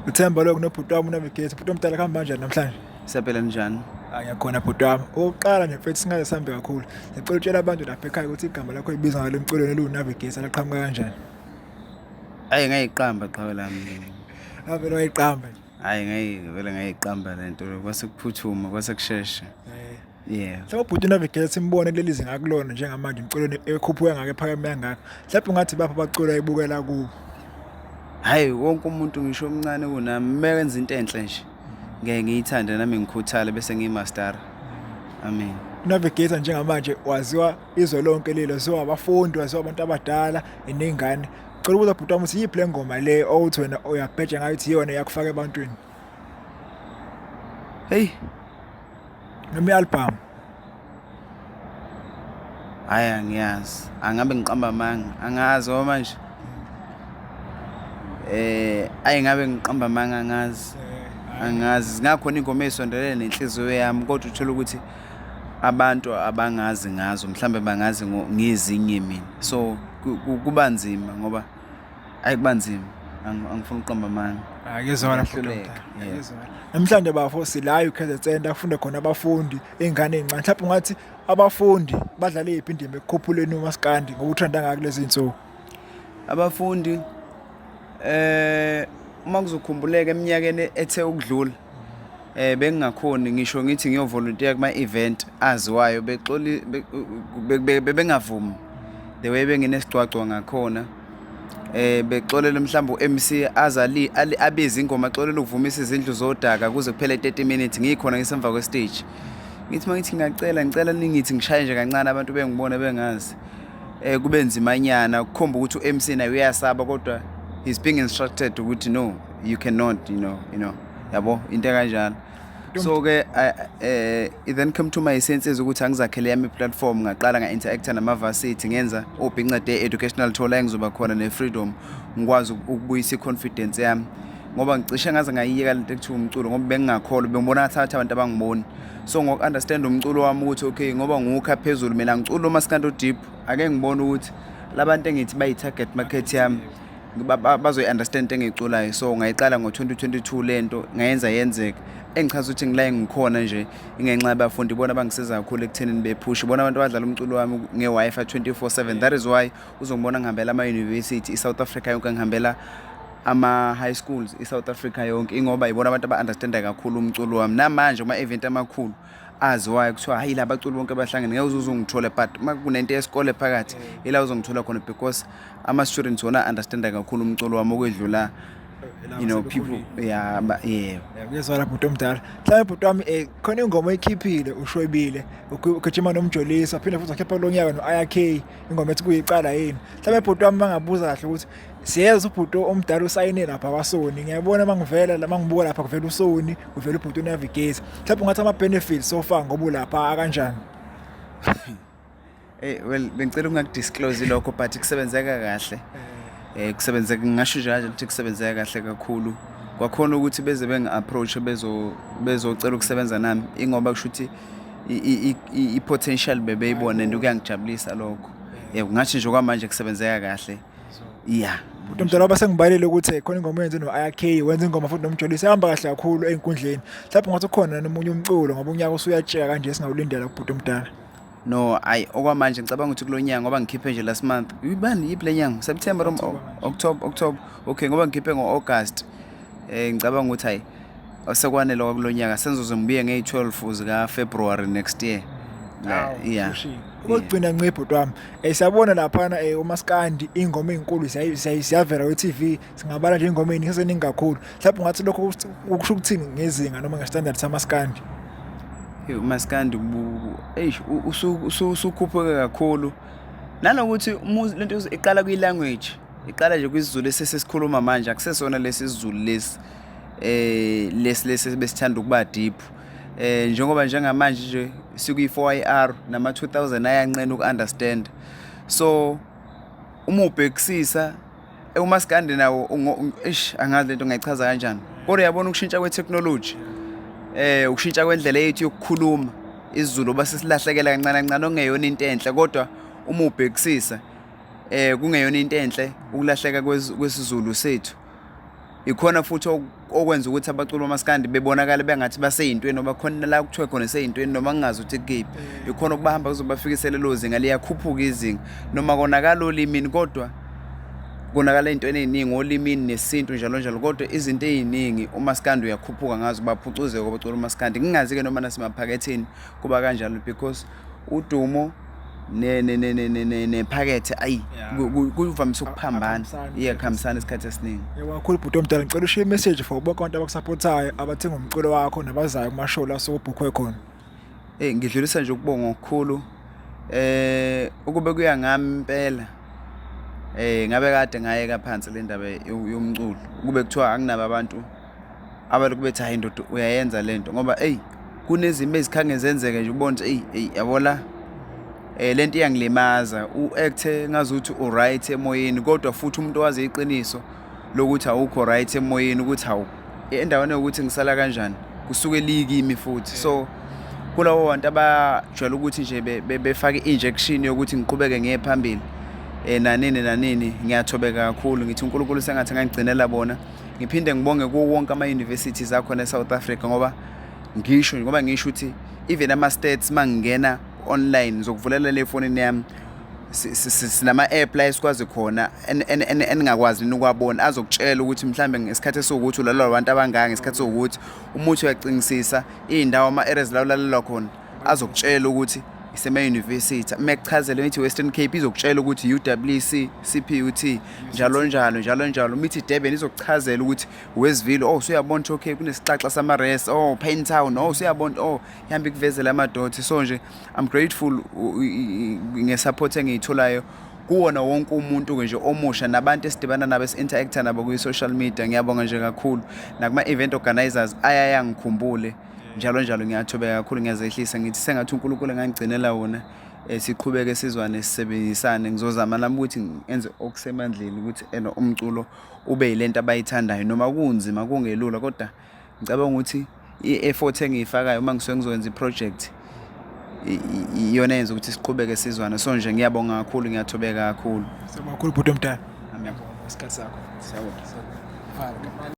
Uthemba lokho nobhuti wami uNavigator. Bhuti omdala, kuhamba kanjani namhlanje? Siyaphila, njani? Hayi, ngiyakhona bhuti wami. Okokuqala nje mfethu, singaze sihambe kakhulu. Ngicela utshela abantu lapha ekhaya ukuthi igama lakho libizwa ngalo emculweni eliwu-Navigator laqhamuka kanjani? Hayi, ngayiqamba qhawe lami. Avele wayiqamba nje. Hayi, ngayivele ngayiqamba lento, kwase kuphuthuma, kwase kushesha. Yeah. Mhlawumbe ubhuti uNavigator simbone kuleli zinga akulona njengamanje emculweni, ekhuphuka ngake, ephakeme kangaka. Mhlawumbe ungathi bapha abaculi ayibukela kubo? Hayi, wonke umuntu, ngisho omncane kunami, mekenza into enhle nje, ngeke ngiyithande nami, ngikhuthale bese ngiyi-master. Amen. Navigator njengamanje waziwa izwe lonke lelo, waziwa abafundi, waziwa abantu abadala ney'ngane. Cela ukubuza bhuti wami ukuthi yiphi le ngoma le owuthi wena uyabheja ngayo, ukuthi iyona eyakufaka ebantwini? Hey. Noma i-album? Hayi, angiyazi. Angabe ngiqamba amanga. Angazi ngoba manje ayi, ngabe ngiqamba amanga, angazi. Angazi. Zingakhona ingoma ezisondelene nenhliziyo yami, kodwa uthola ukuthi abantu abangazi ngazo, mhlambe bangazi ngezinye mina. So kuba nzima ngoba ayi, kuba nzima. Angifuni ukuqamba amanga. Akezwakala bhuti Ngiyahluleka, omdala. yeah. Akezwakala. Namhlanje bafo sila e-UKZN Center, kufunde khona abafundi, iy'ngane ey'ncane. Mhlawumbe ungathi abafundi badlale yiphi indima ekukhuphuleni umaskandi ngoba uthanda ngako kulezi zinsuku? Abafundi, uma kuzokhumbuleka eminyakeni ethe ukudlula, bengingakhoni ngisho ngithi ngiyo-volunteer kuma event aziwayo, bexoli bebengavumi the way benginesigcwagcwa ngakhona. Bexolela mhlawumbe u-MC azali abize ingoma, axolela ukuvumisa izindlu zodaka kuze kuphele 30 minutes, ngikhona ngisemva kwe-stage. Ngithi mangithi ngiyacela, ngicela ningithi ngishaye nje kancane, abantu bengibone bengazi. Kube nzimanyana kukhomba ukuthi u-MC naye uyasaba, kodwa he's being instructed ukuthi no, you cannot, yabo, into kanjalo. So ke it then came to my senses ukuthi angizakhele yami platform. Ngaqala nga-interacta nama-varsity, ngenza uBhinca Day Educational Tour la engizoba khona ne-freedom, ngikwazi ukubuyisa i-confidence yami, ngoba ngicishe ngaze ngayiyeka lento ekuthiwa umculo, ngoba bengingakholwa, bengibona ngathi abantu abangiboni. So ngoku-understand umculo wami ukuthi okay, ngoba ngiwukha phezulu mina, ngicula umaskandi deep, ake ngibone ukuthi labantu engithi bayi-target market yami bazoyi-understand into engiyiculayo. So ngayiqala ngo-2022 lento, ngayenza yenzeka. Engichaza ukuthi ngila engikhona nje ingenxa yabafundi, ibona bangisiza kakhulu ekuthenini bephushe, ibona abantu abadlala umculo wami nge-Wi-Fi 24/7. That is why uzongibona ngihambela ama-university i-South Africa yonke, ngihambela ama-high schools i-South Africa yonke, ingoba ibona abantu aba-understanda kakhulu umculo wami. Namanje kuma-event amakhulu aziwayo, kuthiwa hayi, la baculi bonke bahlangene, ngeke uze uzongithola, but uma kunento yesikole phakathi, ila uzongithola khona, because ama-students wona understanda kakhulu umculo wami okwedlula people, yeah, yeah. Kuyezwakala bhuti omdala. Mhlawumbe bhuti wami, khona ingoma oyikhiphile ushwebile, ugijima noMjolisi, waphinde futhi wakhipha kulo nyaka no-IRK ingoma ethi Kuyicala Yini. Mhlawumbe bhuti wami, bangabuza kahle ukuthi siyeza ubhuti omdala usayine lapha kwaSony. Ngiyabona mangivela la, mangibuka lapha kuvela uSony, kuvela ubhuti uNavigator. Mhlawumbe ungathi ama-benefits so far ngoba ulapha akanjani? Well, bengicela ungakudisclose lokho, but kusebenzeka kahle. Kusebenzeka, ngingasho nje kanje ukuthi kusebenzeka kahle kakhulu. Kwakhona ukuthi beze bengi-approach bezocela ukusebenza nami, ingoba kusho ukuthi i-potential bebeyibona, and kuyangijabulisa lokho. Yebo, ngathi nje kwamanje kusebenzeka kahle. Yeah. Bhuti omdala, ngoba sengibalile ukuthi khona ingoma oyenze no-IRK, wenza ingoma futhi noMjolisi, ihamba kahle kakhulu ey'nkundleni. Mhlawumbe ungathi ukhona nomunye umculo ngoba unyaka usuyatsheka kanje singawulindela kubhuti omdala? No, ayi, okwamanje ngicabanga ukuthi kulo nyanga, ngoba ngikhiphe nje last month. Ibani, yiphi le nyanga? September or October? October. Okay, ngoba ngikhiphe ngo-August. Ngicabanga ukuthi hayi, asekwanele kwakulo nyaka, senzoze ngibuye ngeyi-12 zika February next year. Yeah. Okugcina nce bhuti wami, siyabona laphana umaskandi ingoma ey'nkulu ziyavela kwi-TV, singabala nje ingoma ey'ningi, seseningi kakhulu. Mhlawumbe ungathi lokho kusho ukuthini ngezinga noma nge-standard samaskandi? Hey, umaskandi eish, usukhuphuke kakhulu. Nanokuthi lento iqala kwi-language, iqala nje kwisiZulu esesikhuluma manje, akusesona lesi isiZulu lesi lesi besithanda ukuba deep. Njengoba njengamanje nje sikuyi-4IR nama 2000 ayanqena uku-understand. So uma ubhekisisa umaskandi nawo, eish, angazi lento ngayichaza kanjani, kodwa uyabona ukushintsha kwe-technology, ukushintsha kwendlela yethu yokukhuluma isiZulu, base silahlekela kancane kancane, okungeyona into enhle. Kodwa uma ubhekisisa, kungeyona into enhle ukulahleka kwesiZulu sethu, ikhona futhi. Okwenza ukuthi abaculi bamaskandi bebonakale bengathi baseyintweni, noma khona la kuthiwe khona seyintweni, noma ngingazi ukuthi kukephi, ikhona ukubahamba kuzobafikisela lelo zinga, liyakhuphuka izinga noma konakala olimini, kodwa konakala ey'ntweni ey'ningi olimini nesintu njalo njalo, kodwa izinto ey'ningi umaskandi uyakhuphuka ngazo, baphucuzeke abaculi umaskandi. Ngingazi-ke noma nasemaphaketheni kuba kanjalo, because udumo nephakethe ayi kuvamise ukuphambana, iyakuhambisana isikhathi esiningi. Yebo kakhulu bhuti omdala, ngicela ushiye imessage for bonke abantu abakusupportayo, abathenga umculo wakho nabazayo kuma-show la sokubhukhwe khona. Hey, ngidlulisa nje ukubonga okukhulu. Ukube kuya ngami impela, ngabe kade ngayeka phansi le ndaba yomculo, ukube kuthiwa anginabo abantu abalokhu bethi hayi ndoda uyayenza lento, ngoba eyi kunezimo ezikhange zenzeke nje ubone ukuthi eyi eyi yabo la, lento iyangilimaza. U-act-e ngazuthi u-right emoyeni, kodwa futhi umuntu owazi iqiniso lokuthi awukho right emoyeni, ukuthi hawu, endaweni yokuthi ngisala kanjani kusuke likimi futhi. So kulabo bantu abajwayele ukuthi nje befake i-injection yokuthi ngiqhubeke ngiye phambili, nanini nanini, ngiyathobeka kakhulu, ngithi uNkulunkulu sengathi angangigcinela bona. Ngiphinde ngibonge kuwo wonke ama-universities akhona e-South Africa, ngoba ngisho ngoba ngisho ukuthi even ama-stats mangingena online ngizokuvulela le efonini yami, sinama-app la esikwazi khona eningakwazi nini ukuwabona, azokutshela ukuthi mhlambe ngesikhathi esiwukuthi ulalelwa abantu abangaka, ngesikhathi esiwukuthi umuthi uyacingisisa iy'ndawo, ama-areas la ulalelwa khona, azokutshela ukuthi isema-university. Uma ekuchazela ithi Western Cape, izokutshela ukuthi UWC, CPUT, njalo njalo njalo njalo. Uma ithi Durban, izokuchazela ukuthi Westville. Oh, usuyabona ukuthi okay, kunesixaxa sama-res, oh, Pinetown, oh, usuyabona, oh, ihambe ikuvezela amadothi. So nje I'm grateful nge-support engiyitholayo kuwona wonke umuntu nje omusha nabantu esidibana nabo, esi-interacta nabo kwi-social media. Ngiyabonga nje kakhulu nakuma-event organizers ayayangikhumbule njalo njalo. Ngiyathobeka kakhulu, ngiyazehlisa, ngithi sengathi uNkulunkulu engangigcinela wona, siqhubeke sizwane, sisebenzisane. Ngizozama nami ukuthi ngenze okusemandleni ukuthi ena umculo ube yilento abayithandayo, noma kunzima kungelula, kodwa ngicabanga ukuthi i-effort engiyifakayo uma ngisuke ngizokwenza i-project iyona yenza ukuthi siqhubeke sizwane. So nje ngiyabonga kakhulu, ngiyathobeka kakhulu. Siyabonga kakhulu bhuti omdala. Ngiyabonga isikhathi sakho. Siyabonga.